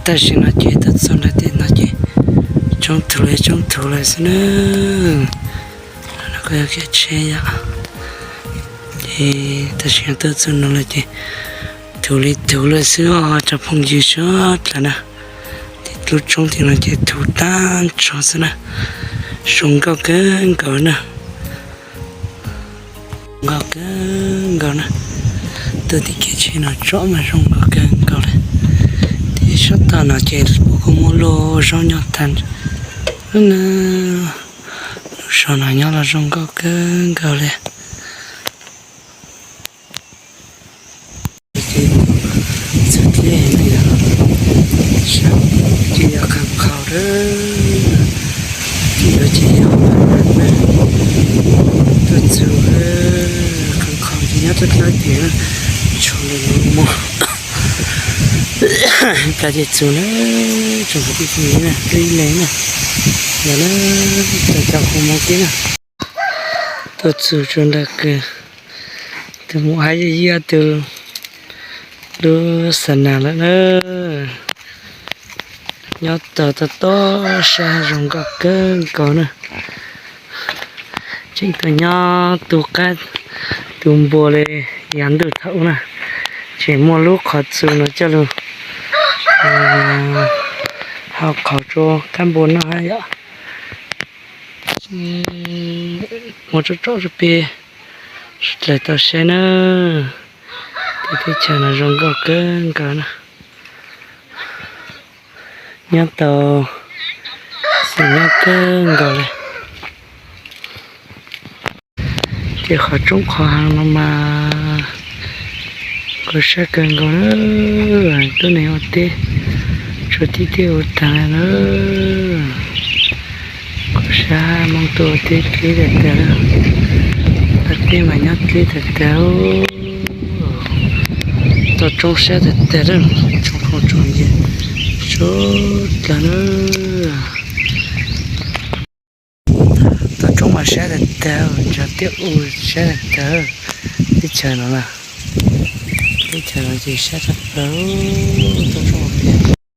Tam sim no ces tuaj txog nram tej no ces tsoob thuv li tsoob thuv lawm xwb na. No kuj yog kev tsheb yom. Ces tam sim no tuaj txog no lawm ces thuv li thuv lawm xwb os cov phooj ywg sawv daws na. Tej lub tsoob tim no ces thuv tag nrho xwb na. Zoo nkauj kawg nkaus na. Nkauj kawg nkaus na. Tuaj tim kev tsheb no tsom mas zoo nkauj kawg nkaus li. Ces sab tod no ces puab kuj muaj luaj zaub nyob tag na. Lub zos no nyob los zoo nkauj kawg nkaus li. Txug dleb no yog, ces yog qee qhov dawb, ces yog ces yog tuaj txug qee qhov ces nyob rau dlawb ces tshuav lawm mus. Plaws ces txug na, tsoom kwv tij phooj ywg na, dleb le na, yog na, txog cov qhov muag tib na. Tuaj txug rau ntawm kws tus mus hab yij yaj tus lub xa nas lawm na. Nyob tau toj toj sab zoo nkauj kawg nkaus na. Tseem tuaj nyob tu qab tu npua li yav ntuj thaum ub na, tseem muaj lub qhov txus no coj lug hau qhauv rua kab npua noj hab yom. Muaj tsom tsom rua peb dlaim tau saib na. Tej teb chaws no zoo nkauj kawg nkaus na. Nyob tau xws nyob kawg nkaus li. Ces qhov tsoob qhov haav no mas kuj sab kawg nkaus na. Tuab neeg ua teb tshuav tib teb ua taag na. Kuj sab Moob tuaj ua teb dleb tag tag, ua teb mas nyob dleb tag tag. Toj roob sab tag tag, tsoom phooj tsoom ywg sawv dlawg na. Toj roob mas sab tag tag, ntsag tiab u sab tag tag. Teb chaws no na, teb chaws no ces sab tag plaws. Toj roob